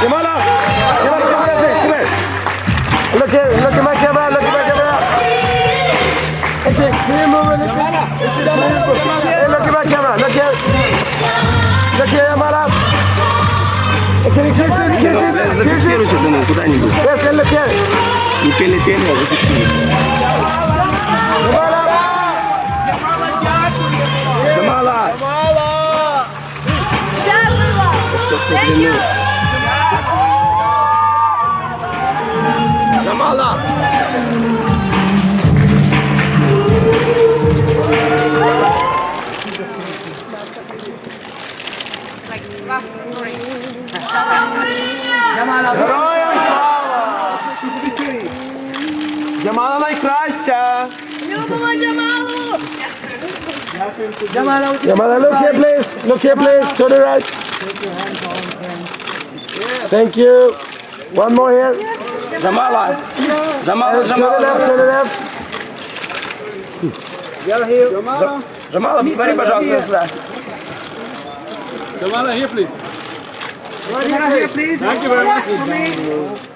Jamala! Jamala, come here, please. Come here. Look here. Look at my camera. Look at my camera. Okay, can you move a little bit? Hey, look at my camera. Look here. Look here, Jamala. Hey, can you kiss it? Kiss it. Kiss it. Зафиксируйте ну, куда-нибудь. Yes, and look here. Не пели-пели, а зафиксируйте. Jamala! Джамала! Что ж ты длину? Джамала! Героям слава! Джамала найкраща! Любимо Джамалу! Jamala, look here, please. Look here, please. To the right. Thank you. One more here. Джамала! Джамала, To the left, Джамала! to the left. Джамала, посмотри, пожалуйста, сюда. Jamala, here, please. Thank you very much.